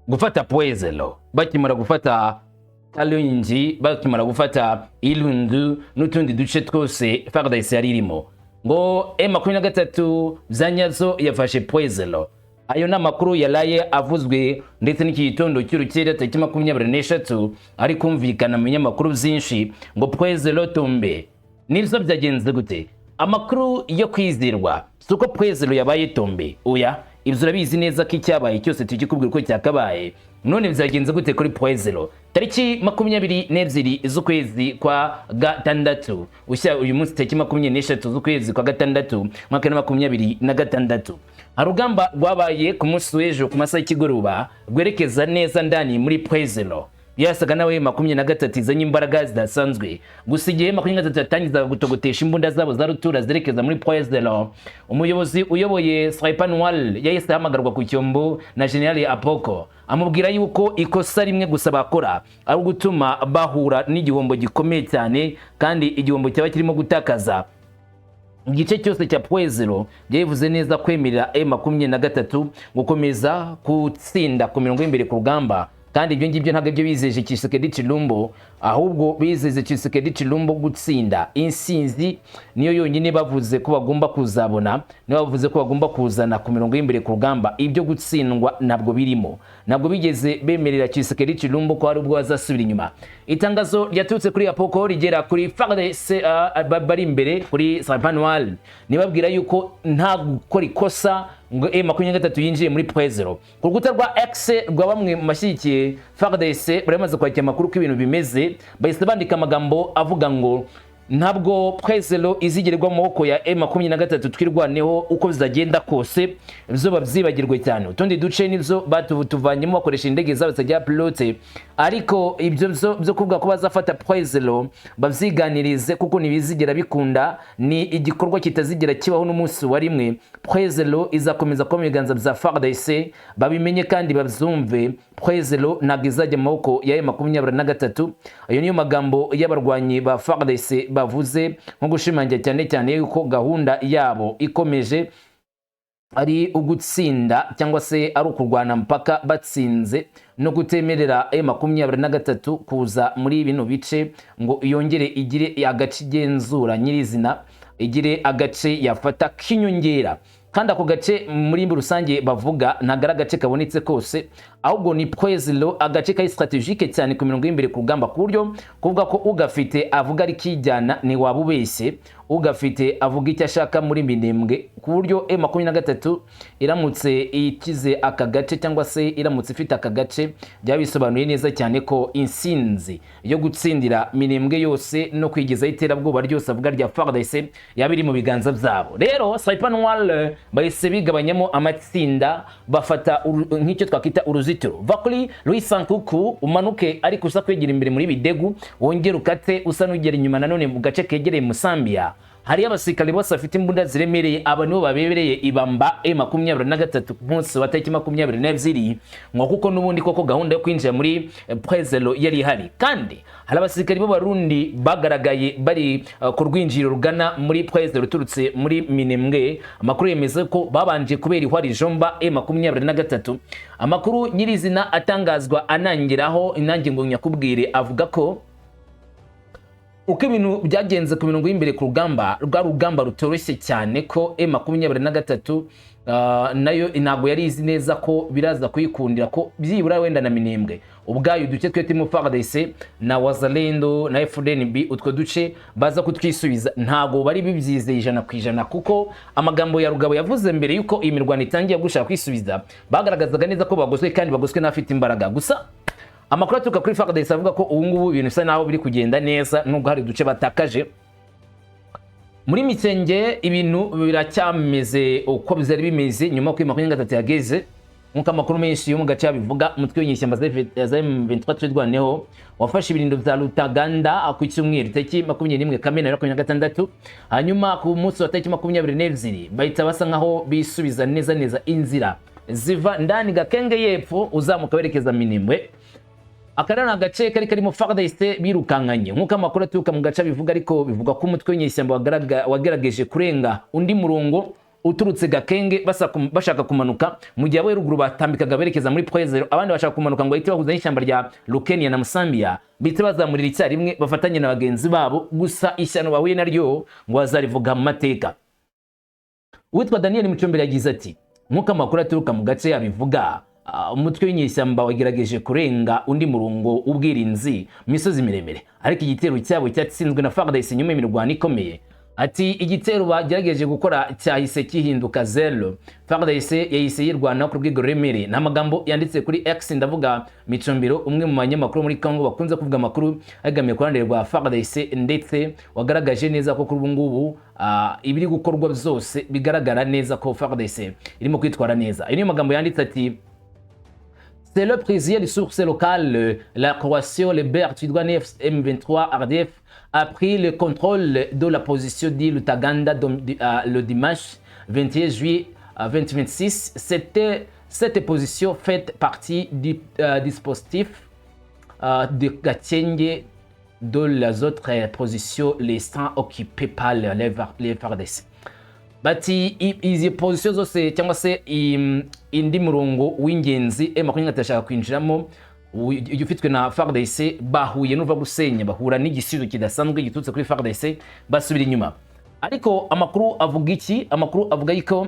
Gufata Point Zéro, bakimara gufata Kalonji, bakimara gufata Ilundu n'utundi duce twose FARDC yari irimo, ngo M23 bya nyazo yafashe Point Zéro. Ayo ni amakuru yaraye avuzwe ndetse n'iki gitondo cy'urukera tariki 23 ari kumvikana mu binyamakuru byinshi ngo Point Zéro tombé. Nibyo, byagenze gute? Amakuru yo kwizerwa si uko Point Zéro yabaye tombé, oya. Ibyo urabizi neza ko icyabaye cyose tujye uko cyakabaye. None byagenze gute kuri Point Zéro? Tariki 22 z'ukwezi kwa gatandatu ushya, uyu munsi tariki 23 z'ukwezi kwa gatandatu mwaka wa 2026, hari urugamba rwabaye ku munsi w'ejo ku masaha y'ikigoroba rwerekeza neza ndani muri Point Zéro. Byasaga nawe 23 izanye imbaraga zidasanzwe. Gusa igihe 23 yatangizaga gutogotesha imbunda zabo za rutura zerekeza muri Point Zéro, umuyobozi uyoboye Sniper Noir yahise ahamagarwa ku cyombo na General Apoko, amubwira yuko ikosa rimwe gusa bakora ari ugutuma bahura n'igihombo gikomeye cyane, kandi igihombo cyaba kirimo gutakaza igice cyose cya Point Zéro. Byabivuze neza kwemerera M23 gukomeza gutsinda ku mirongo y'imbere ku rugamba, kandi ibyo ngibyo ntabwo ibyo bizeje Tshisekedi Tshilombo, ahubwo bizeze Tshisekedi Tshilombo gutsinda. Insinzi niyo yonyine bavuze ko bagomba kuzabona, niyo bavuze ko bagomba kuzana ku mirongo y'imbere ku rugamba. Ibyo gutsindwa ntabwo birimo, ntabwo bigeze bemerera Tshisekedi Tshilombo ko hari ubwo bazasubira inyuma. Itangazo ryaturutse kuri Apoko rigera kuri FARDC bari imbere kuri Sniper Noir, nibabwira yuko nta gukora ikosa ngo M23 yinjiye muri Point Zéro. Ku rukuta rwa X rwa bamwe mu bashyigikiye FARDC bari bamaze kwakira amakuru ko ibintu bimeze, bahise bandika amagambo avuga ngo ntabwo Point Zéro izigerwa mu maboko ya M23, Twirwaneho uko bizagenda kose, ibyo babyibagirwe cyane. Utundi duce nibyo batuvanyemo bakoresha indege zabo zitagira pilote, ariko ibyo byo kuvuga ko bazafata Point Zéro babyiganirize, kuko ntibizigera bikunda, ni igikorwa kitazigera kibaho n'umunsi wa rimwe. Point Zéro izakomeza kuba mu biganza bya FARDC, babimenye kandi babyumve. Point Zéro ntabwo izajya mu maboko ya M23. Ayo niyo magambo y'abarwanyi ba FARDC bavuze, nko gushimangira cyane cyane yuko gahunda yabo ikomeje ari ugutsinda cyangwa se ari ukurwana mpaka batsinze, no kutemerera M23 kuza muri bino bice ngo yongere igire agace igenzura nyirizina, igire agace yafata k'inyongera. Kandi ako gace muri rusange bavuga ntabwo ari agace kabonetse kose, ahubwo ni Point Zéro, agace kari stratégique cyane ku mirongo y'imbere ku rugamba, ku buryo kuvuga ko ugafite avuga ari kijyana ntiwaba ubeshye. Ugafite avuga icyo ashaka muri Minembwe, ku buryo M23 iramutse ikize aka gace cyangwa se iramutse ifite aka gace, byaba bisobanuye neza cyane ko insinzi yo gutsindira Minembwe yose no kwigezaho iterabwoba ryose avuga rya FARDC yaba iri mu biganza byabo. Rero Sniper Noir bahise bigabanyamo amatsinda, bafata nk'icyo twakwita uruzitiro. Va kuri Louis Sankuku umanuke, ariko usa kwegera imbere muri Bidegu, wongere ukate usa n'ugera inyuma nanone mu gace kegereye Musambia, hariyo abasirikare bose bafite imbunda ziremereye. Aba nibo babebereye ibamba M23 ku munsi wa tariki 22, ngo kuko n'ubundi koko gahunda yo kwinjira muri Point Zéro yari ihari. Kandi hari abasirikare b'Abarundi bagaragaye bari ku rwinjiriro rugana muri Point Zéro uturutse muri Minembwe. Amakuru yemeza ko babanje kubera ihwari jomba M23. Amakuru nyirizina atangazwa anangiraho inange ngo nyakubwire, avuga ko uko ibintu byagenze ku mirongo y'imbere ku rugamba, rwa rugamba rutoroshye cyane, ko M23 nayo ntabwo yari izi neza ko biraza kuyikundira ko byibura wenda na Minembwe ubwayo, uduce twe turimo FARDC na Wazalendo na FDNB, utwo duce baza kutwisubiza, ntabwo bari bibyizeye 100%, kuko amagambo ya Rugabo yavuze mbere yuko iyi mirwano itangiye gushaka kwisubiza bagaragazaga neza ko bagoswe, kandi bagoswe n'abafite imbaraga. Gusa amakuru aturuka kuri FARDC avuga ko ubu ngubu ibintu bisa naho biri kugenda neza, nubwo hari uduce batakaje muri Mikenge. Ibintu biracyameze uko byari bimeze nyuma y'uko 23 yageze, nk'uko amakuru menshi yo mu gace abivuga. Umutwe w'inyeshyamba za M23 Twirwaneho wafashe ibirindo bya Rutaganda ku cyumweru tariki 21 Kamena 2026, hanyuma ku munsi wa tariki 22 bahita basa nkaho bisubiza neza neza inzira ziva ndani Gakenge y'epfo uzamuka werekeza Minembwe. Aka ni agace kari karimo FARDC birukankanye, nk'uko amakuru aturuka mu gace abivuga. Ariko bivuga ko umutwe w'inyeshyamba wagerageje kurenga undi murongo. Uturutse Gakenge bashaka kumanuka, mu gihe abo ruguru batambikaga berekeza muri Point Zéro, abandi bashaka kumanuka ngo bahite bahuza n'ishyamba rya Lukenia na Musambia, bihite bazamurira icyarimwe bafatanye na bagenzi babo. Gusa ishyano bahuye naryo ngo bazarivuga mu mateka. Uwitwa Daniel Mucombero yagize ati: "Nk'uko amakuru aturuka mu gace yabivuga, umutwe w'inyeshyamba wagerageje kurenga undi murongo w'ubwirinzi mu misozi miremire, ariko igitero cyabo cyatsinzwe na FARDC nyuma y'imirwano ikomeye." Ati: "Igitero bagerageje gukora cyahise kihinduka zero, FARDC yahise yirwanaho ku rwego ruremereye." Ni amagambo yanditse kuri X, ndavuga Micombero, umwe mu banyamakuru muri Congo bakunze kuvuga amakuru agamiye ku ruhande rwa FARDC, ndetse wagaragaje neza ko kuri ubu ngubu ibiri gukorwa byose bigaragara neza ko FARDC irimo kwitwara neza. Ayo niyo magambo yanditse, ati: "Selon plusieurs sources locales, la coalition rebelle Twirwaneho M23 RDF a pris le contrôle de la position de Lutaganda le dimanche 21 juillet 2026. Cette position fait partie du dispositif de Gakenge, de les autres positions restant occupées par les FARDC." Bati izi position zose cyangwa se indi murongo w'ingenzi M23 ashaka kwinjiramo ufitwe na FARDC, bahuye n'uva gusenya, bahura n'igisubizo kidasanzwe giturutse kuri FARDC, basubira inyuma. Ariko amakuru avuga iki? Amakuru avuga yuko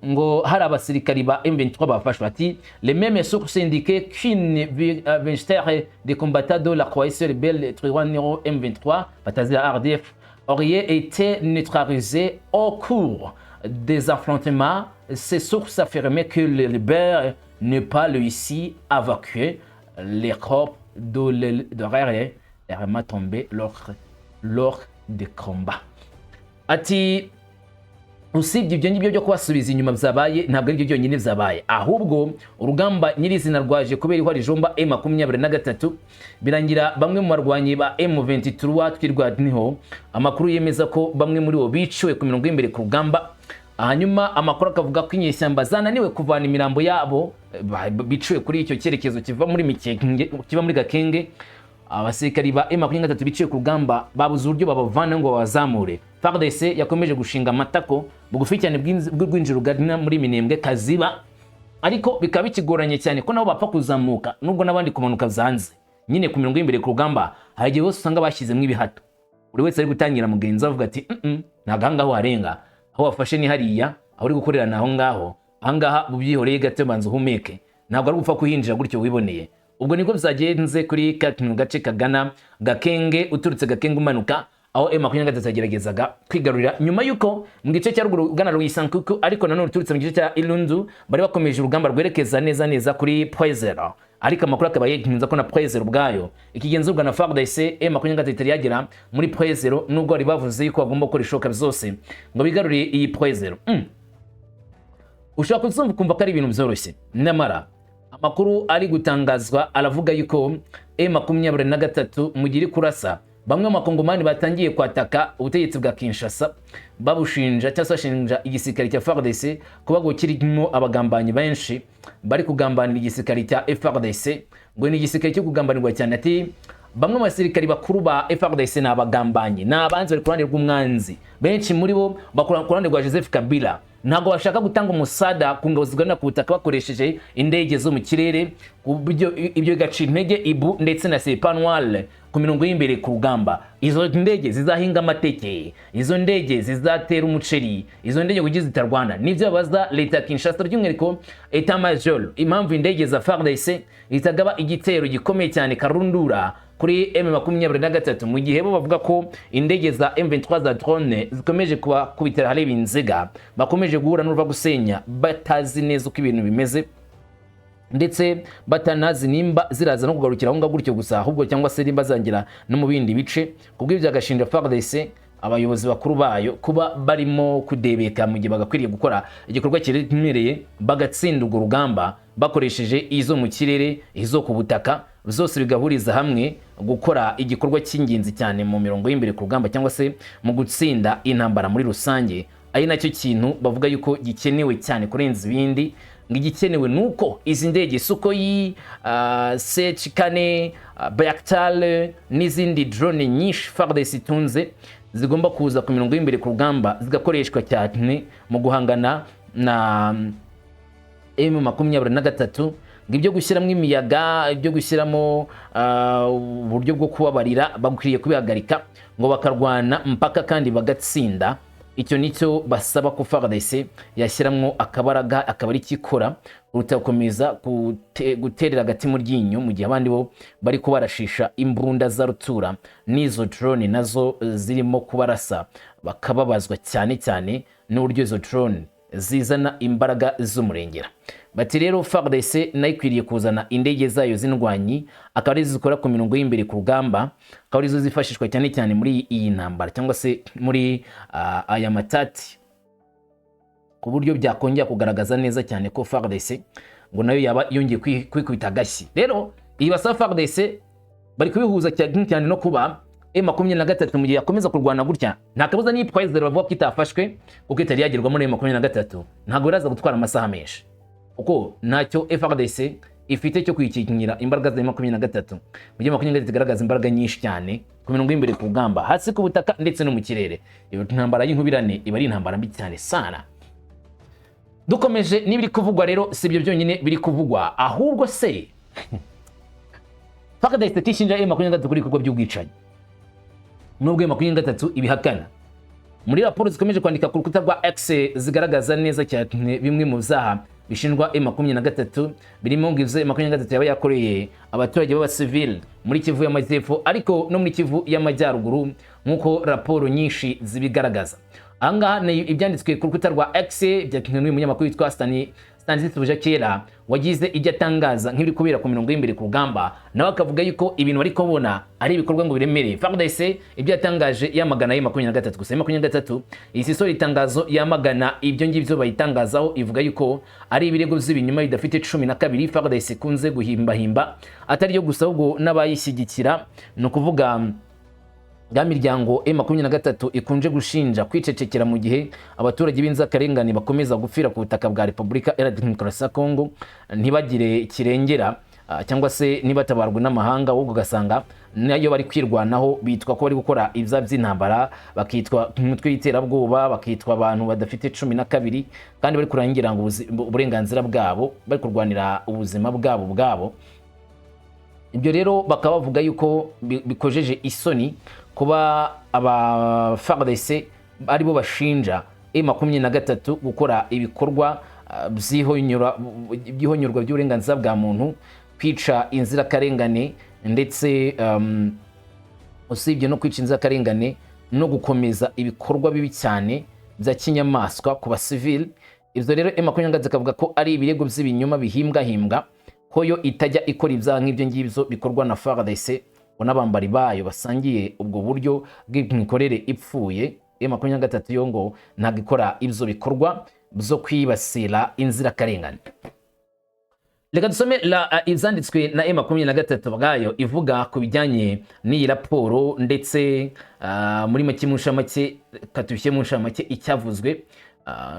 ngo hari abasirikari ba M23 bafashwe. Ati: "Les mêmes sources indiquaient qu'une vingtaine de combattants de la coalition rebelle Twirwaneho M23 batazira RDF auraient été neutralisés au cours des affrontements. Ces sources affirmaient que les rebelles n'ont pas réussi à évacuer les corps de leurs tombés lors des combats." Ati: "Usibye ibyo ngibyo byo kubasubiza inyuma byabaye, ntabwo ari byo byonyine byabaye, ahubwo urugamba nyirizina rwaje kubera ihwa rijomba M23, birangira bamwe mu barwanyi ba M23 Twirwaneho, amakuru yemeza ko bamwe muri bo biciwe ku mirongo y'imbere ku rugamba." Hanyuma amakuru akavuga ko inyeshyamba zananiwe kuvana imirambo yabo biciwe kuri icyo cyerekezo kiva muri Mikenge, kiva muri Gakenge. Abasirikari ba M23 biciwe ku rugamba babuze uburyo babavana ngo babazamure. FARDC yakomeje gushinga amatako bugufi cyane bw'urwinjiro rugana muri Minembwe Kaziba, ariko bikaba bikigoranye cyane ko nabo bapfa kuzamuka, nubwo n'abandi kumanuka byanze. Nyine ku mirongo y'imbere ku rugamba hari igihe bose usanga bashyizemo ibihato, buri wese ari gutangira mugenzi we avuga ati: Ntabwo aha ngaho harenga, aho wafashe ni hariya, aho uri gukorera ni aho ngaho, aha ngaha bubyihoreye gato, banza uhumeke, ntabwo ari gupfa kuhinjira gutyo wiboneye." Ubwo nibwo byagenze kuri kano gace kagana Gakenge, uturutse Gakenge umanuka, aho M23 yageragezaga kwigarurira nyuma y'uko mu gice cya ruguru ugana Rwisankuku, ariko nanone uturutse mu gice cya Ilundu bari bakomeje urugamba rwerekeza neza neza kuri Point Zéro. Ariko amakuru akaba yemeza ko na Point Zéro ubwayo ikigenzurwa na FARDC. M23 itari yagera muri Point Zéro, nubwo bari bavuze yuko bagomba gukora ishoboka byose ngo bigarurire iyi Point Zéro. Ushobora kuzumva ukumva ko ari ibintu byoroshye, nyamara amakuru ari gutangazwa aravuga yuko M23 mu gihe iri kurasa, bamwe mu bakongomani batangiye kwataka ubutegetsi bwa Kinshasa, babushinja cyangwa se bashinja igisirikare cya FARDC kuba ngo kirimo abagambanyi benshi bari kugambanira igisirikare cya FARDC, ngo ni igisirikare cyo kugambanirwa cyane. Ati: "Bamwe mu basirikari bakuru ba FARDC ni abagambanyi, ni abanzi, bari ku ruhande rw'umwanzi. Benshi muri bo bakora ku ruhande rwa Joseph Kabila, ntabwo bashaka gutanga umusada ku ngabo zirwanira ku butaka bakoresheje indege zo mu kirere, ku buryo ibyo bigaca intege Ibu ndetse na Serpent Noir ku mirongo y'imbere ku rugamba. Izo ndege zizahinga amateke, izo ndege zizatera umuceri, izo ndege kugira zitarwana?" Nibyo babaza leta ya Kinshasa, by'umwihariko état major, impamvu indege za FARDC zitagaba igitero gikomeye cyane karundura kuri M23, mu gihe bo bavuga ko indege za M23 za drone zikomeje kubakubitira hareba inziga, bakomeje guhura n'uruva gusenya, batazi neza uko ibintu bimeze, ndetse batanazi nimba ziraza no kugarukira aho ngaho gutyo gusa ahubwo, cyangwa se nimba zangira no mu bindi bice. Kubw'ibyo agashinja FARDC, abayobozi bakuru bayo, kuba barimo kudebeka mu gihe bagakwiriye gukora igikorwa kiremereye, bagatsinda urwo rugamba bakoresheje izo mu kirere, izo ku butaka, zose bigahuriza hamwe gukora igikorwa cy'ingenzi cyane mu mirongo y'imbere ku rugamba, cyangwa se mu gutsinda intambara muri rusange, ari nacyo kintu bavuga yuko gikenewe cyane kurenza ibindi. Ngo igikenewe ni uko izi ndege Sukhoi CH 4, Bayraktar n'izindi drone nyinshi FARDC itunze zigomba kuza ku mirongo y'imbere ku rugamba, zigakoreshwa cyane mu guhangana na M23, ngo ibyo gushyiramo imiyaga, ibyo gushyiramo uburyo bwo kubabarira bakwiriye kubihagarika, ngo bakarwana mpaka kandi bagatsinda. Icyo nicyo basaba ko FARDC yashyiramo akabaraga, akaba ari ikikora kuruta gukomeza guterera agati mu ryinyo mu gihe abandi bo bari kubarashisha imbunda za rutura n'izo drone nazo zirimo kubarasa, bakababazwa cyane cyane n'uburyo izo drone zizana imbaraga z'umurengera. Bati rero FARDC nayo ikwiriye kuzana indege zayo z'indwanyi, akaba arizo zikora ku mirongo y'imbere ku rugamba, akaba arizo zifashishwa cyane cyane muri iyi ntambara cyangwa se muri aya matati, ku buryo byakongera kugaragaza neza cyane ko FARDC ngo nayo yaba yongeye kwikubita agashyi. Rero iyi basaba FARDC bari kubihuza cyane cyane no kuba M23 mu gihe yakomeza kurwana gutya, nta kabuza n'iyi Point Zero bavuga ko itafashwe kuko itari yagerwamo na M23, ntabwo biraza gutwara amasaha menshi, kuko ntacyo FARDC ifite cyo kuyikingira imbaraga za M23, mu gihe 23 igaragaza imbaraga nyinshi cyane ku mirongo y'imbere ku rugamba, hasi ku butaka ndetse no mu kirere. Iyo ntambara y'inkubirane iba ari intambara mbi cyane sana. Dukomeje n'ibiri kuvugwa rero, si ibyo byonyine biri kuvugwa, ahubwo se FARDC ishinja M23 kuri ibikorwa by'ubwicanyi, nubwo M23 ibihakana. Muri raporo zikomeje kwandika ku rukuta rwa X zigaragaza neza cyane bimwe mu byaha bishinjwa M23, birimo ngo ivyo M23 yaba yakoreye abaturage b'abasivili muri Kivu y'Amajyepfo ariko no muri Kivu y'Amajyaruguru, nk'uko raporo nyinshi zibigaragaza. Ahangaha ni ibyanditswe ku rukuta rwa X byanditswe n'uyu munyamakuru witwa Stanislas Bujakera, wagize ibyo atangaza nk'ibiri kubera ku mirongo y'imbere ku rugamba, nawe akavuga yuko ibintu bari kubona ari ibikorwa ngo biremereye. FARDC ibyo yatangaje yamagana M23, gusa M23 ihise isohora itangazo yamagana ibyo ngibyo bayitangazaho, ivuga yuko ari ibirego by'ibinyoma bidafite 12 FARDC ikunze guhimbahimba, atari yo gusa ahubwo n'abayishyigikira, ni ukuvuga ya miryango M23 ikunje gushinja kwicecekera mu gihe abaturage b'inzirakarengane bakomeza gupfira ku butaka bwa Repubulika Iharanira Demokarasi ya Kongo, ntibagire kirengera cyangwa se ntibatabarwe n'amahanga, ahubwo ugasanga nayo bari kwirwanaho bitwa ko bari gukora ibyaha by'intambara, bakitwa umutwe w'iterabwoba, bakitwa abantu badafite 12, kandi bari kurangira ngo uburenganzira bwabo, bari kurwanira ubuzima bwabo bwabo. Ibyo rero bakaba bavuga yuko bikojeje isoni kuba aba FARDC aribo bashinja M23 gukora ibikorwa by'ihonyorwa by'uburenganzira bwa muntu, kwica inzirakarengane, ndetse usibye no kwica inzirakarengane no gukomeza ibikorwa bibi cyane bya kinyamaswa ku basivili. Ibyo rero M23 ikavuga ko ari ibirego by'ibinyoma bihimbwahimbwa, ko yo itajya ikora ibyaha nk'ibyo ngibyo bikorwa na FARDC ngo n'abambari bayo basangiye ubwo buryo bw'imikorere ipfuye. M23 yo ngo ntabwo ikora ibyo bikorwa byo kwibasira inzirakarengane. Reka dusome ibyanditswe na M23 bwayo ivuga ku bijyanye n'iyi raporo, ndetse muri make, mu nshamake, katubishyire mu nshamake icyavuzwe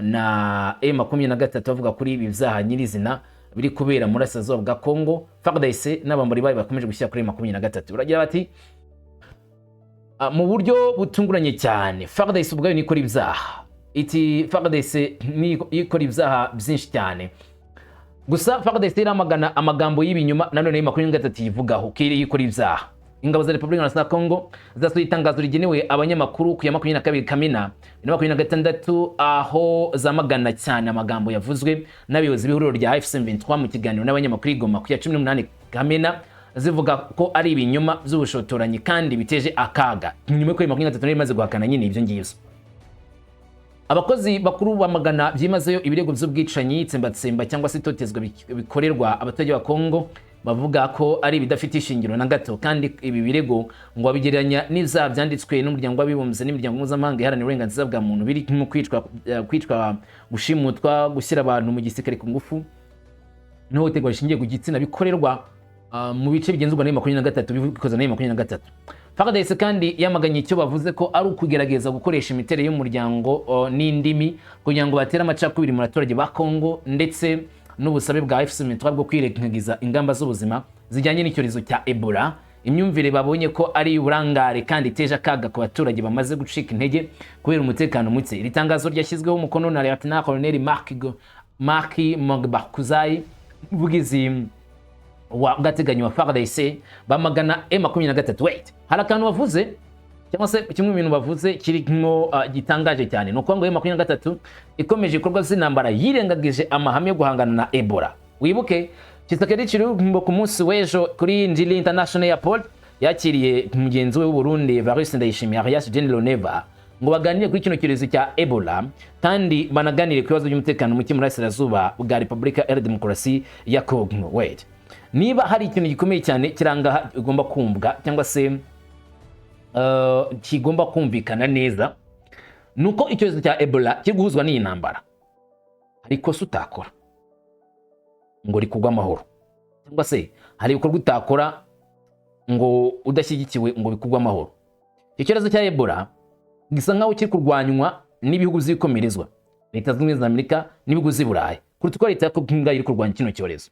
na M23 bavuga kuri ibi byaha nyirizina biri kubera muri Burasirazuba bwa Congo, FARDC n'abambari bayo bakomeje gushyira kuri M23. Baragira bati: Mu buryo butunguranye cyane, FARDC ubwayo nikora ibyaha." Iti FARDC ni ikora ibyaha byinshi cyane. Gusa FARDC iramagana amagambo y'ibinyoma nanone M23 yivugaho ko ikora ibyaha. Ingabo za Repubulika Iharanira ya Congo zasohoye itangazo rigenewe abanyamakuru ku ya 22 Kamena 2026, aho zamagana cyane amagambo yavuzwe n'abayobozi b'ihuriro rya AFC M23 mu kiganiro n'abanyamakuru i Goma ku ya 18 Kamena, zivuga ko ari ibinyoma by'ubushotoranyi kandi biteje akaga, nyuma y'uko M23 yari imaze guhakana nyine ibyo ngibyo. Abakozi bakuru bamagana byimazeyo ibirego by'ubwicanyi, itsembatsemba cyangwa se itotezwa bikorerwa abaturage ba Kongo, bavuga ko ari ibidafite ishingiro na gato, kandi ibi birego ngo babigereranya n'ibyaha byanditswe n'Umuryango w'Abibumbye n'imiryango mpuzamahanga iharanira uburenganzira bwa muntu, biri nko kwicwa, gushimutwa, gushyira abantu mu gisirikare ku ngufu n'ihohoterwa rishingiye ku gitsina bikorerwa mu bice bigenzurwa na 23, bikozwe na 23. FARDC kandi yamaganye icyo bavuze ko ari ukugerageza gukoresha imiterere y'umuryango n'indimi kugira ngo batere amacakubiri mu baturage ba Congo, ndetse n'ubusabe bwa AFC M23 bwo kwirengagiza ingamba z'ubuzima zijyanye n'icyorezo cya Ebola. Imyumvire babonye ko ari uburangare kandi iteje akaga ku baturage bamaze gucika intege kubera umutekano muke. Iri tangazo ryashyizweho umukono na Lieutenant Colonel Mark Mogbakuzai, umuvugizi wa bw'agateganyo wa FARDC. Bamagana M23. Wait, hari akantu bavuze, cyangwa se kimwe mu bintu bavuze kirimo gitangaje cyane, ni ukuvuga ngo M23 ikomeje ibikorwa by'intambara yirengagije amahame yo guhangana na Ebola. Wibuke Tshisekedi Tshilombo ku munsi w'ejo kuri Ndjili International Airport yakiriye mugenzi we w'u Burundi, Evariste Ndayishimiye alias General Neva, ngo baganire kuri kino cyorezo cya Ebola kandi banaganire ku bibazo by'umutekano muke muri Burasirazuba bwa Repubulika ya Demokarasi ya Congo. Wait, niba hari ikintu gikomeye cyane kirangaha ugomba kumvwa cyangwa se kigomba kumvikana neza, nuko icyorezo cya Ebola kiri guhuzwa n'iyi ntambara. Hari ikosa utakora ngo rikugwe amahoro, cyangwa se hari ibikorwa utakora ngo udashyigikiwe ngo bikugwe amahoro. Icyo cyorezo cya Ebola gisa nkaho kiri kurwanywa n'ibihugu by'ibikomerezwa, Leta Zunze Ubumwe za Amerika n'ibihugu by'i Burayi, kuruta uko leta ya Kongo iri kurwanya kino cyorezo,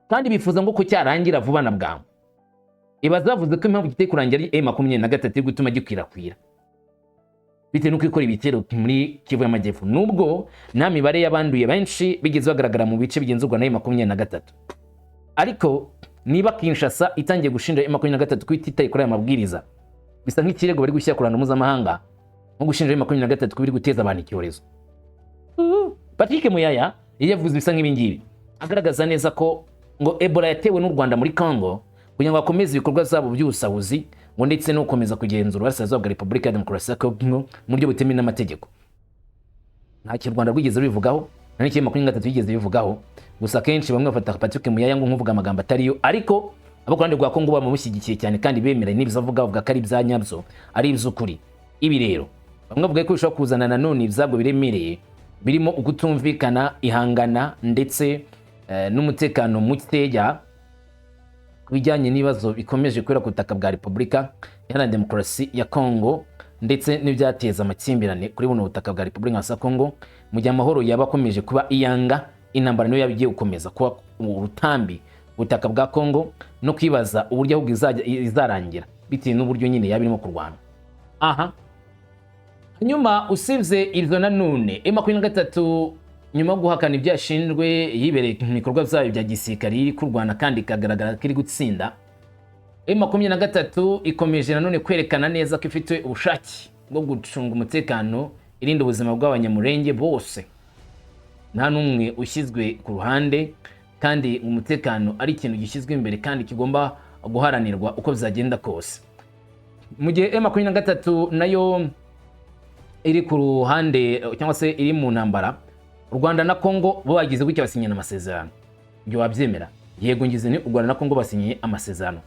kandi bifuza ngo ko cyarangira vuba na bwangu. Ibaza bavuze ko impamvu kitari kurangira ari M23 iri gutuma gikwirakwira, bitewe n'uko ikora ibitero muri Kivu y'Amajyepfo, nubwo nta mibare y'abanduye benshi bigeze bagaragara mu bice bigenzurwa na M23. Ariko niba Kinshasa itangiye gushinja M23 ko ititaye kuri aya mabwiriza, bisa nk'ikirego bari gushyira ku ruhando mpuzamahanga, nko gushinja M23 ko biri guteza abantu icyorezo. Patrick Muyaya yari yavuze ibisa nk'ibi ngibi, agaragaza neza ko ngo Ebola yatewe n'u Rwanda muri Congo kugira ngo bakomeze ibikorwa zabo by'ubusahuzi, ngo ndetse no gukomeza kugenzura Uburasirazuba bwa Repubulika ya Demokarasi ya Congo mu buryo butemewe n'amategeko. Nta kintu u Rwanda rwigeze rubivugaho, nta n'ikintu 23 yigeze bivugaho. Gusa akenshi bamwe bafata Patrick Muyaya ngo nkuvuga amagambo atariyo, ariko abo ku ruhande rwa Congo bamushyigikiye cyane kandi bemera n'ibyo avuga, bavuga ko ari ibya nyabyo, ari iby'ukuri. Ibi rero bamwe bavuga ko bishobora kuzana nanone ibyago biremereye birimo ukutumvikana, ihangana ndetse n'umutekano mukeya ku bijyanye n'ibibazo bikomeje kubera ku butaka bwa Repubulika Iharanira Demokarasi ya Congo, ndetse n'ibyateza amakimbirane kuri buno butaka bwa Repubulika ya Congo. Mu gihe amahoro yaba akomeje kuba iyanga, intambara niyo yaba igiye gukomeza kuba urutambi butaka bwa Congo, no kwibaza uburyo ahubwo izajya izarangira bitewe n'uburyo nyine yaba irimo kurwana aha. Hanyuma usibye ibyo, nanone M23, nyuma yo guhakana ibyo yashinjwe, yibereye mu bikorwa byayo bya gisirikare iri kurwana kandi ikagaragara ko iri gutsinda. M23 ikomeje nanone kwerekana neza ko ifite ubushake bwo gucunga umutekano, irinda ubuzima bw'Abanyamurenge bose, nta n'umwe ushyizwe ku ruhande, kandi umutekano ari ikintu gishyizwe imbere kandi kigomba guharanirwa uko bizagenda kose. Mu gihe M23 nayo iri ku ruhande cyangwa se iri mu ntambara, u Rwanda na Congo bo bagize gutya basinyana amasezerano. Ibyo wabyemera? Yego, ngize ni u Rwanda na Congo basinyiye amasezerano.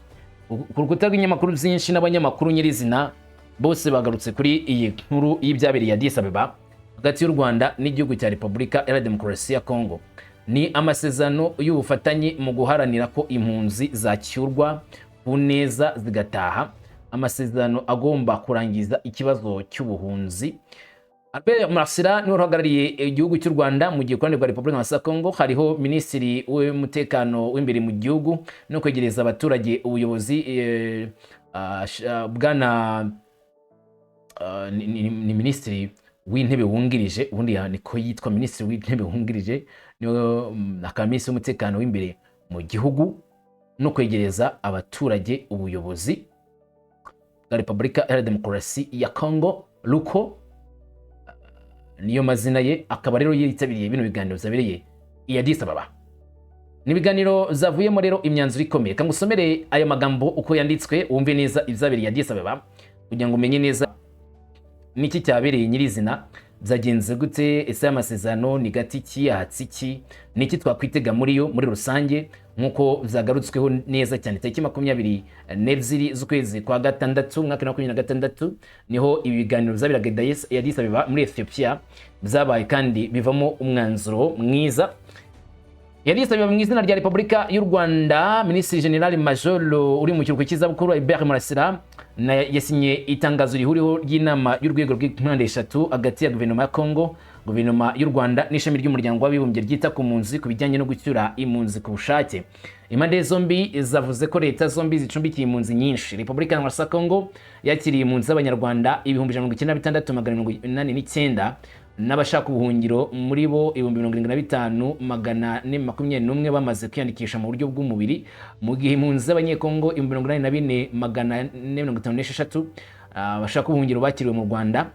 Ku rukuta rw'ibinyamakuru byinshi n'abanyamakuru nyirizina bose bagarutse kuri iyi nkuru y'ibyabereye Addis Abeba hagati y'u Rwanda n'igihugu cya Repubulika Iharanira Demokarasi ya Congo. Ni amasezerano y'ubufatanye mu guharanira ko impunzi zacyurwa ku neza zigataha, amasezerano agomba kurangiza ikibazo cy'ubuhunzi. Albert Murasira niwe uhagarariye igihugu cy'u Rwanda, mu gihe ku ruhande rwa Repubulika ya Congo hariho Minisitiri w'umutekano w'imbere mu gihugu no kwegereza abaturage ubuyobozi, bwana ni Minisitiri w'Intebe wungirije, ubundi niko yitwa, Minisitiri w'Intebe wungirije, niwe akaba Minisitiri w'umutekano w'imbere mu gihugu no kwegereza abaturage ubuyobozi bwa Repubulika Iharanira Demokarasi ya Congo, Luko niyo mazina ye, akaba rero yitabiriye bino biganiro byabereye i Addis Ababa. Ni ibiganiro zavuyemo rero imyanzuro ikomeye. Reka ngusomere aya magambo uko yanditswe, wumve neza ibyabereye i Addis Ababa, kugira ngo umenye neza niki cyabereye nyirizina, byagenze gute, ese aya masezerano ni gati ki, ahatse iki, niki twakwitega muri yo muri rusange, nk'uko byagarutsweho neza cyane. Tariki 22 z'ukwezi kwa gatandatu umwaka wa 2026 niho ibi biganiro byaberaga i Addis Ababa muri Ethiopia byabaye, kandi bivamo umwanzuro mwiza. Yari yitabiriwe mu izina rya Repubulika y'u Rwanda, Minisitiri General Major uri mu kiruhuko cy'izabukuru Albert Murasira na yasinye itangazo rihuriweho ry'inama y'urwego rw'impande eshatu hagati ya Guverinoma ya Congo, Guverinoma Guverinoma y'u Rwanda n'ishami ry'Umuryango w'Abibumbye ryita ku mpunzi ku bijyanye no gucyura impunzi ku bushake. Impande zombi zavuze ko leta zombi zicumbikiye impunzi nyinshi. Repubulika ya Congo yakiriye impunzi z'Abanyarwanda 196,889, n'abashaka ubuhungiro muri bo 75,421 bamaze kwiyandikisha mu buryo bw'umubiri, mu gihe impunzi z'Abanyekongo 84,456 abashaka ubuhungiro bakiriwe mu Rwanda.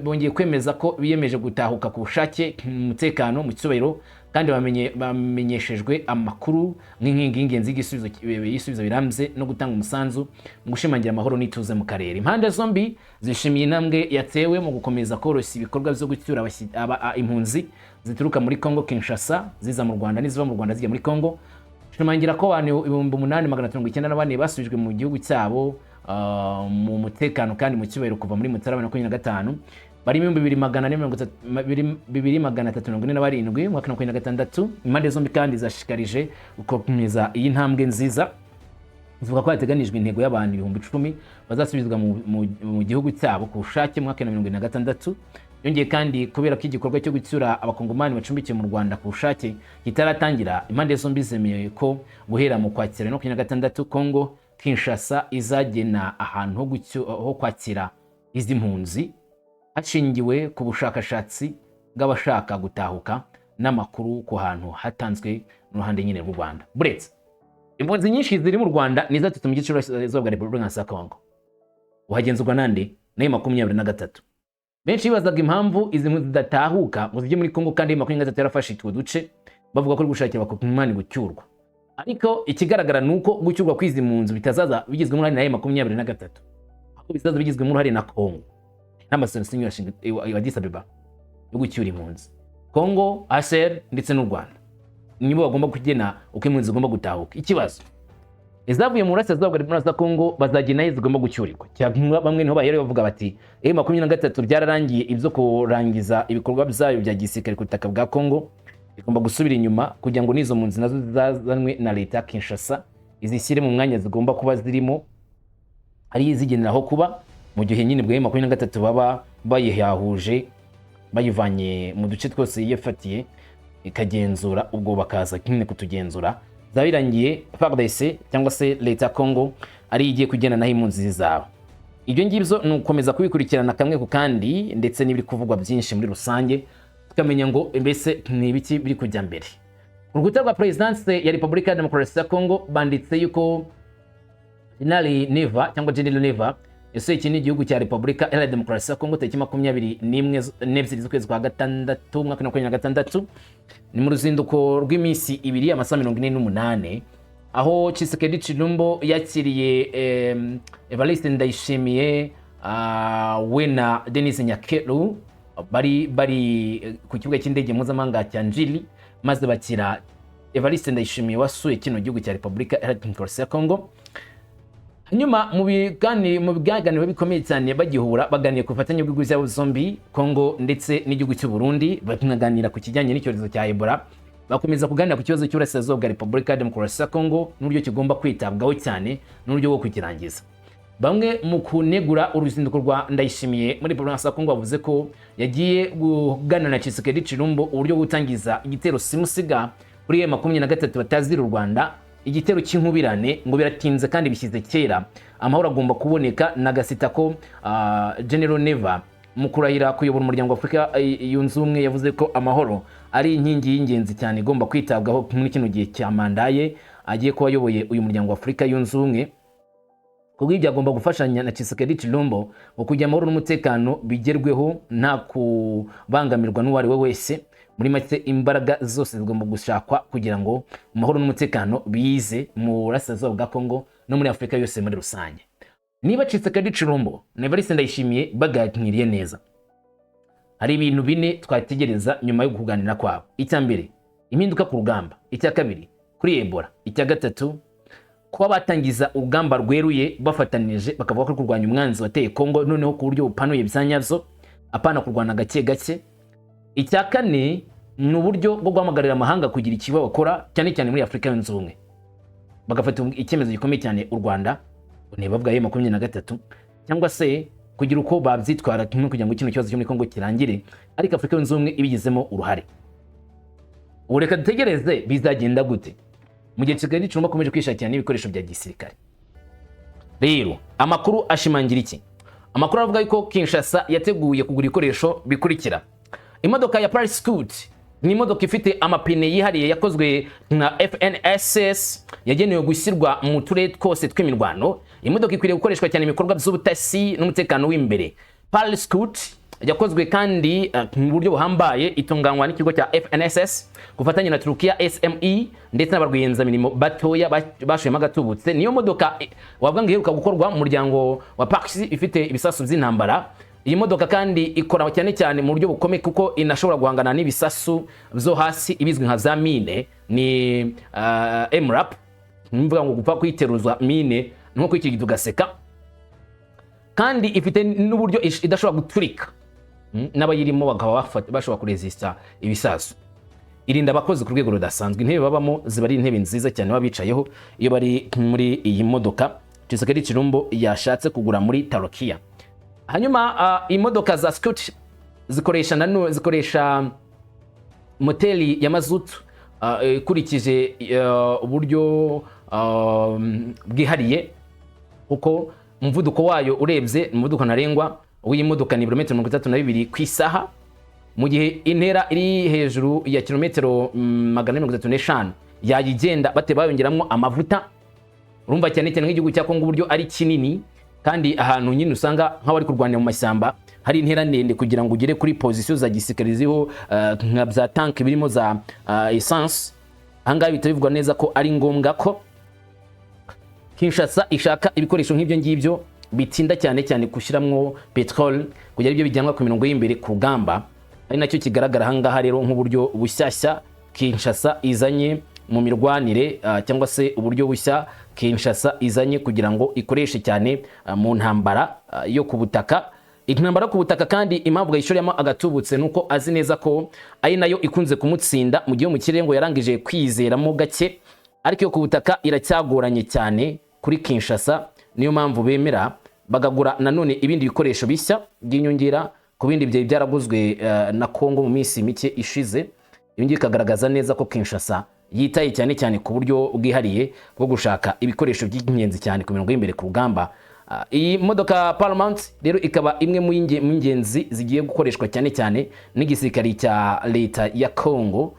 Bongeye kwemeza ko biyemeje gutahuka ku bushake, mu mutekano, mu cyubahiro, kandi bamenyeshejwe amakuru, nk'inkingi y'ingenzi y'ibisubizo birambye no gutanga umusanzu mu gushimangira amahoro n'ituze mu karere. Impande zombi zishimiye intambwe yatewe mu gukomeza koroshya ibikorwa byo gucyura impunzi zituruka muri Congo Kinshasa ziza mu Rwanda n'iziva mu Rwanda zijya muri Congo. Shimangira ko abantu 8,094 basubijwe mu gihugu cyabo mu mutekano kandi mu cyubahiro kuva muri Mutarama 25, barimo 2,430, 2,347 mu mwaka wa 2026. Impande zombi kandi zashishikarije gukomeza iyi ntambwe nziza, zivuga ko hateganijwe intego y'abantu 10,000 bazasubizwa mu gihugu cyabo ku bushake mu mwaka wa 2026. Yongeye kandi, kubera ko igikorwa cyo gucyura Abakongomani bacumbikiye mu Rwanda ku bushake kitaratangira, impande zombi zemeye ko guhera mu Kwakira 2026, Congo Kinshasa izagena ahantu ho kwakira izi mpunzi hashingiwe ku bushakashatsi bw'abashaka gutahuka n'amakuru ku hantu hatanzwe n'uruhande nyine rw'u Rwanda. Buretse impunzi nyinshi ziri mu Rwanda ni izaturutse mu gice cy'uburasirazuba bwa Repubulika ya Congo, uhagenzurwa nande? Nayo 23. Benshi bibazaga impamvu izi mpunzi zidatahuka ngo zijye muri Congo kandi 23 yarafashe utwo duce, bavuga ko uri gushakira Abakongomani gucyurwa. Ariko ikigaragara ni uko gucyurwa kw'izi mpunzi bitazaza bigizwemo uruhare na 23, ahubwo bizaza bigizwemo uruhare na Congo n'amasezerano ya Addis Abeba yo gucyura impunzi. Congo, HCR ndetse n'u Rwanda nibo bagomba kugena uko impunzi zigomba gutahuka. Ikibazo, izavuye mu burasirazuba bwa Repubulika ya Congo bazagena aho zigomba gucyurirwa? Cyangwa bamwe niho bahereye bavuga bati 23 byararangiye, ibyo kurangiza ibikorwa byayo bya gisirikare ku butaka bwa Congo bigomba gusubira inyuma kugira ngo n'izo mpunzi nazo zizanwe na leta ya Kinshasa izishyire mu mwanya zigomba kuba zirimo, ari izigenera aho kuba, mu gihe nyine bwa 23 baba bayihahuje, bayivanye mu duce twose yifatiye ikagenzura, ubwo bakaza nyine kutugenzura zaba birangiye FARDC cyangwa se leta ya Congo ari igiye kugena naho impunzi zizaba. Ibyo ngibyo ni ugukomeza kubikurikirana kamwe ku kandi, ndetse n'ibiri kuvugwa byinshi muri rusange, tukamenya ngo mbese ni ibiki biri kujya mbere. Ku rukuta rwa Perezidanse ya Repubulika ya Demokarasi ya Congo banditse yuko General Neva cyangwa General Neva yasuye iki ni igihugu cya Repubulika Iharanira Demokarasi ya Congo tariki 22 z'ukwezi kwa gatandatu umwaka wa 2026. Ni mu ruzinduko rw'iminsi 2, amasaha 48, aho Tshisekedi Tshilombo yakiriye Evariste Ndayishimiye, we na Denis Nyakeru bari ku kibuga cy'indege mpuzamahanga cya Njili, maze bakira Evariste Ndayishimiye wasuye kino gihugu cya Repubulika Iharanira Demokarasi ya Congo. Hanyuma mu biganiro bikomeye cyane bagihura, baganiriye ku bufatanye bw'ibihugu byabo zombi, Congo ndetse n'igihugu cy'u Burundi, banaganira ku kijyanye n'icyorezo cya Ebola. Bakomeza kuganira ku kibazo cy'uburasirazuba bwa Repubulika ya Demokarasi ya Congo n'uburyo kigomba kwitabwaho cyane n'uburyo bwo kukirangiza. Bamwe mu kunegura uruzinduko rwa Ndayishimiye muri Repubulika ya Congo bavuze ko yagiye kuganira na Tshisekedi Tshilombo uburyo bwo gutangiza igitero simusiga kuri 23 batazira u Rwanda, igitero cy'inkubirane, ngo biratinze kandi bishyize kera, amahoro agomba kuboneka. Na gasita ko General Neva mu kurahira kuyobora Umuryango wa Afurika Yunze Ubumwe yavuze ko amahoro ari inkingi y'ingenzi cyane igomba kwitabwaho muri kino gihe cya manda ye agiye kuba ayoboye uyu Muryango wa Afurika Yunze Ubumwe. Kubw'ibyo agomba gufashanya na Tshisekedi Tshilombo ngo kugira amahoro n'umutekano bigerweho nta kubangamirwa n'uwo ari we wese. Muri make, imbaraga zose zigomba gushakwa kugira ngo amahoro n'umutekano bize mu burasirazuba bwa Congo no muri Afurika yose muri rusange. Niba Tshisekedi Tshilombo na Evariste Ndayishimiye baganiriye neza, hari ibintu bine twategereza nyuma yo kuganira kwabo. Icya mbere, impinduka ku rugamba. Icya kabiri, kuri Ebola. Icya gatatu, kuba batangiza urugamba rweruye bafatanije, bakavuga ko kurwanya umwanzi wateye Congo noneho ku buryo bupanuye bya nyabyo, apana kurwana gake gake. Icya kane ni uburyo bwo guhamagarira amahanga kugira ikiba bakora, cyane cyane muri Afurika Yunze Ubumwe, bagafata icyemezo gikomeye cyane u Rwanda ntibavuga 23 cyangwa se kugira uko babyitwara no kugira ngo kino kibazo cyo muri Kongo kirangire, ariko Afurika Yunze Ubumwe ibigizemo uruhare. Ubu reka dutegereze bizagenda gute mu gihe Kigali Tshilombo akomeje kwishakira n'ibikoresho bya gisirikare. Rero amakuru ashimangira iki? Amakuru avuga yuko Kinshasa yateguye kugura ibikoresho bikurikira: imodoka ya Paris Scoot, ni imodoka ifite amapine yihariye yakozwe na FNSS, yagenewe gushyirwa mu turere twose tw'imirwano. Imodoka ikwiriye gukoreshwa cyane mu bikorwa by'ubutasi n'umutekano w'imbere. Paris Scoot yakozwe kandi mu buryo buhambaye, itunganywa n'ikigo cya FNSS ku bufatanye na Turukiya SME ndetse n'abarwiyemezamirimo batoya bashoyemo agatubutse. Niyo modoka wavuga ngo iheruka gukorwa mu muryango wa Pax, ifite ibisasu by'intambara. Iyi modoka kandi ikora cyane cyane mu buryo bukomeye, kuko inashobora guhangana n'ibisasu byo hasi, ibizwi nka za mine, ni MRAP. Mvuga ngo gupfa kuyiteruza mine nko kwikirigita ugaseka. Kandi ifite n'uburyo idashobora guturika, n'abayirimo bakaba bashobora kuresista ibisasu. Irinda abakozi ku rwego rudasanzwe. Intebe babamo ziba ari intebe nziza cyane baba bicayeho iyo bari muri iyi modoka Tshisekedi Tshilombo yashatse kugura muri Turukiya. Hanyuma imodoka za Scoot zikoresha nano zikoresha moteri ya mazutu ikurikije uburyo bwihariye, kuko umuvuduko wayo urebye, umuvuduko ntarengwa w'iyi modoka ni ibirometero 32 ku isaha, mu gihe intera iri hejuru ya kilometero 435 yayigenda bate bayongeramo amavuta. Urumva cyane cyane nk'igihugu cya Kongo, uburyo ari kinini, kandi ahantu nyine usanga nk'abari kurwanira mu mashyamba hari intera ndende kugira ngo ugere kuri position za gisirikare ziriho nka bya tank birimo za essence. Ahangaha bihita bivugwa neza ko ari ngombwa ko Kinshasa ishaka ibikoresho nk'ibyo ngibyo bitinda cyane cyane gushyiramo petrol, kugira ibyo bijyanwa ku mirongo y'imbere ku rugamba. Ari nacyo kigaragara ahangaha rero nk'uburyo bushyashya Kinshasa izanye mu mirwanire, cyangwa se uburyo bushya Kinshasa izanye kugira ngo ikoreshe cyane mu ntambara yo ku butaka. Intambara yo ku butaka kandi, impamvu yayishoreyemo agatubutse nuko azi neza ko ari nayo ikunze kumutsinda, mu gihe mu kirere ngo yarangije kwizeramo gake, ariko iyo ku butaka iracyagoranye cyane kuri Kinshasa. Niyo mpamvu bemera bagagura nanone ibindi bikoresho bishya by'inyongera ku bindi byari byaraguzwe na Kongo mu minsi mike ishize. Ibi ngibi bikagaragaza neza ko Kinshasa yitaye cyane cyane ku buryo bwihariye bwo gushaka ibikoresho by'ingenzi cyane ku mirongo y'imbere ku rugamba. Iyi modoka Paramount rero ikaba imwe mu ngenzi zigiye gukoreshwa cyane cyane n'igisirikare cya leta ya Congo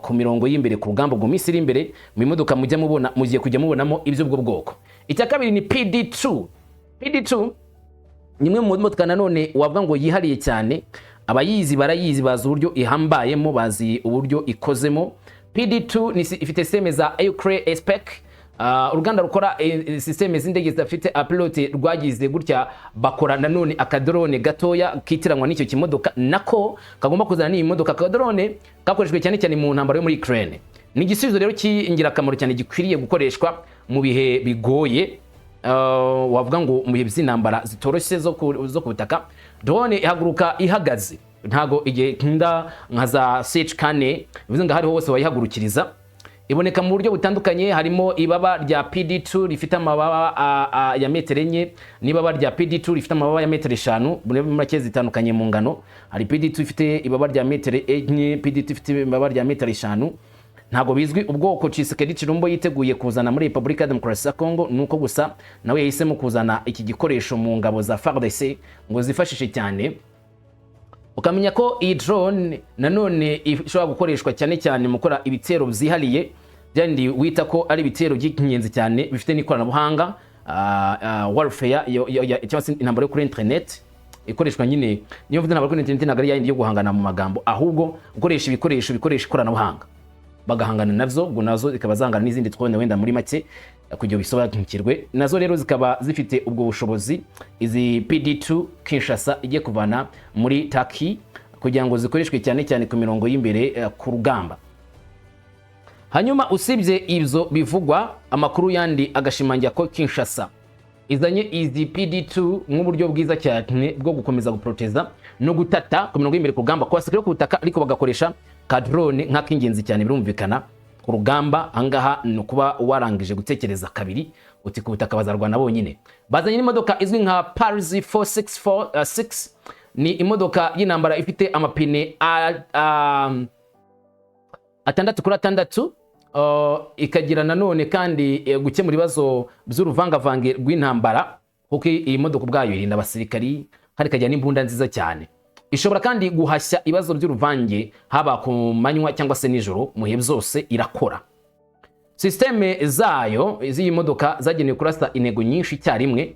ku mirongo y'imbere ku rugamba. Ubwo minsi iri imbere mu modoka mujya mubona, mugiye kujya mubonamo iby'ubwo bwoko. Icya kabiri ni PD2. PD2 ni imwe mu modoka nanone wavuga ngo yihariye cyane. Abayizi barayizi, bazi uburyo ihambayemo, bazi uburyo ikozemo. PD2 ni ifite système za Euclid Spec. Uruganda rukora système z'indege zidafite pilote rwagize gutya bakora nanone akadrone gatoya kitiranwa n'icyo kimodoka, nako kagomba kuzana n'iyi modoka. Akadrone kakoreshejwe cyane cyane mu ntambara yo muri Ukraine. Ni igisubizo rero cy'ingirakamaro cyane gikwiriye gukoreshwa mu bihe bigoye, wavuga ngo mu bihe by'intambara zitoroshye zo ku butaka. Drone ihaguruka ihagaze, ntago igihe nda nka za CH4, bivuze ngo ahariho hose wayihagurukiriza. Iboneka mu buryo butandukanye, harimo ibaba rya PD2 rifite amababa ya metero 4 n'ibaba rya PD2 rifite amababa ya metero 5. Muri make zitandukanye mu ngano. Hari PD2 ifite ibaba rya metero 4, PD2 ifite ibaba rya metero 5. Ntabwo bizwi ubwoko Tshisekedi Tshilombo yiteguye kuzana muri Repubulika ya Demokarasi ya Kongo, nuko gusa nawe yahisemo kuzana iki gikoresho mu ngabo za FARDC ngo zifashishe cyane. Ukamenya ko iyi drone nanone ishobora gukoreshwa cyane cyane mu gukora ibitero byihariye, byandi wita ko ari ibitero by'ingenzi cyane bifite n'ikoranabuhanga, warfare cyangwa se intambara yo kuri internet ikoreshwa nyine. Niyo mvuze intambara kuri internet, ntabwo ari yayindi yo guhangana mu magambo, ahubwo gukoresha ibikoresho bikoresha ikoranabuhanga bagahangana navyo, ubwo nazo zikaba zangana n'izindi twone wenda muri make kugira bisobanukirwe. Nazo rero zikaba zifite ubwo bushobozi, izi PD2 Kinshasa igiye kuvana muri Turkey kugira ngo zikoreshwe cyane cyane ku mirongo y'imbere ku rugamba. Hanyuma usibye ibyo bivugwa, amakuru yandi agashimangira ko Kinshasa izanye izi PD2 nk'uburyo bwiza cyane bwo gukomeza guproteza no gutata ku mirongo y'imbere ku rugamba, ku basirikare ku butaka, ariko bagakoresha ka drone nk'ak'ingenzi cyane. Birumvikana ku rugamba ahangaha ni ukuba warangije gutekereza kabiri. Uti ku butaka bazarwana bonyine. Bazanye n'imodoka izwi nka Pars 464, ni imodoka y'intambara ifite amapine 6 kuri 6, ikagira nanone kandi gukemura ibibazo by'uruvangavange rw'intambara, kuko iyi modoka ubwayo irinda abasirikari kandi ikagira n'imbunda nziza cyane. Ishobora kandi guhashya ibibazo by'uruvange haba ku manywa cyangwa se nijoro, mu bihe byose irakora. Système zayo z'iyi modoka zagenewe kurasa intego nyinshi icyarimwe,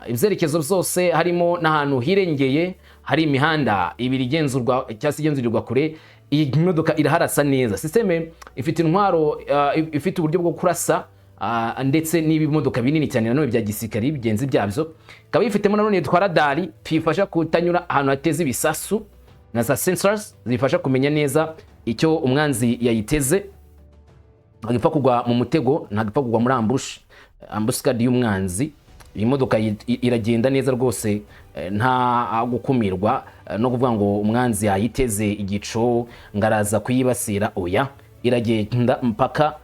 ibyerekezo byose, harimo n'ahantu hirengeye hari imihanda ibiri igenzurwa cyangwa se igenzurirwa kure. Iyi modoka iraharasa neza. Système ifite intwaro, ifite uburyo bwo kurasa, ndetse n'ibimodoka binini cyane nanone bya gisirikari bigenzi byabyo. Ikaba yifitemo nanone twa radari tuyifasha kutanyura ahantu hateze ibisasu, na za sensors zifasha kumenya neza icyo umwanzi yayiteze. Ntabwo ipfa kugwa mu mutego, ntabwo ipfa kugwa muri embuscade y'umwanzi. Iyi modoka iragenda neza rwose, nta gukumirwa, no kuvuga ngo umwanzi yayiteze igico ngo araza kuyibasira. Oya, iragenda mpaka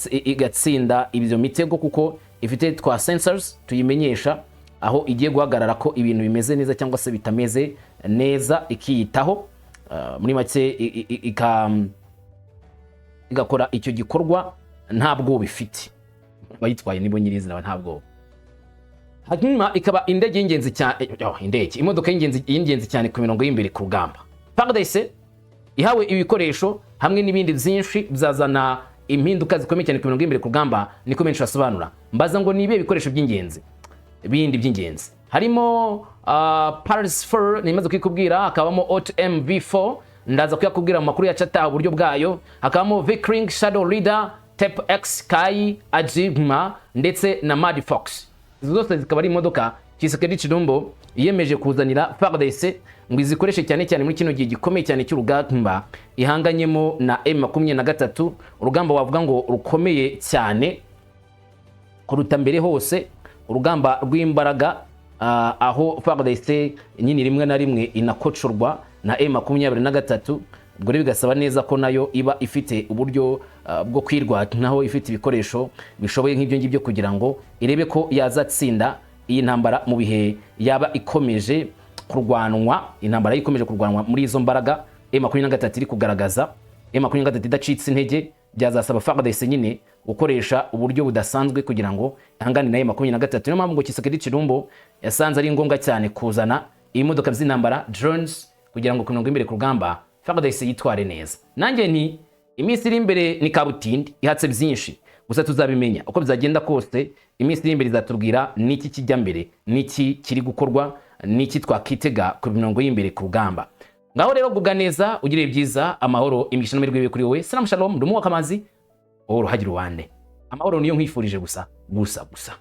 igatsinda ibyo mitego, kuko ifite twa sensors tuyimenyesha aho igiye guhagarara ko ibintu bimeze neza cyangwa se bitameze neza, ikiyitaho. Muri make igakora icyo gikorwa nta bwoba ifite. Abayitwaye nibo nyirizina nta bwoba. Hanyuma ikaba indege y'ingenzi cyane, oh, indege, imodoka y'ingenzi cyane ku mirongo y'imbere ku rugamba. FARDC ihawe ibikoresho hamwe n'ibindi byinshi byazana impinduka zikomeye cyane ku mirongo y'imbere ku rugamba, niko benshi basobanura. Mbaza ngo ni ibihe bikoresho by'ingenzi bindi by'ingenzi? Harimo Pars 4 nimaze kwikubwira, hakabamo Auto MV4, ndaza kuyakubwira mu makuru yacu ataha uburyo bwayo, hakabamo Viking Shadow Leader, Tep X Kai Ajigma ndetse na Mad Fox. Izo zose zikaba ari imodoka Tshisekedi Tshilombo yiyemeje kuzanira FARDC ngo izikoreshe cyane cyane muri kino gihe gikomeye cyane cy'urugamba ihanganyemo na M23, urugamba wavuga ngo rukomeye cyane kuruta mbere hose, urugamba rw'imbaraga, aho FARDC nyine rimwe na rimwe inakocorwa na M23. Ubwo rero bigasaba neza ko nayo iba ifite uburyo bwo kwirwanaho, ifite ibikoresho bishoboye nk'ibyo ngibyo, kugira ngo irebe ko yazatsinda iyi ntambara mu bihe yaba ikomeje kurwanwa, intambara ikomeje kurwanwa muri izo mbaraga M23 iri kugaragaza. M23 idacitse intege, byazasaba FARDC nyine gukoresha uburyo budasanzwe kugira ngo ihangane na M23. Niyo mpamvu ngo Tshisekedi Tshilombo yasanze ari ngombwa cyane kuzana ibimodoka by'intambara, drones, kugira ngo ku mirongo imbere ku rugamba FARDC yitware neza. Nanjye nti iminsi iri imbere ni kabutindi ihatse byinshi, gusa tuzabimenya uko bizagenda kose. Iminsi iri imbere izatubwira niki kijya mbere, niki kiri gukorwa, niki twakitega ku mirongo y'imbere ku rugamba. Ngaho rero gubwa neza, ugire byiza, amahoro, imigisha n'amahirwe bibe kuri wowe. Salamu shalom, ndi umuwaka amazi wowe uruhagira uwande. Amahoro niyo nkwifurije gusa gusa gusa.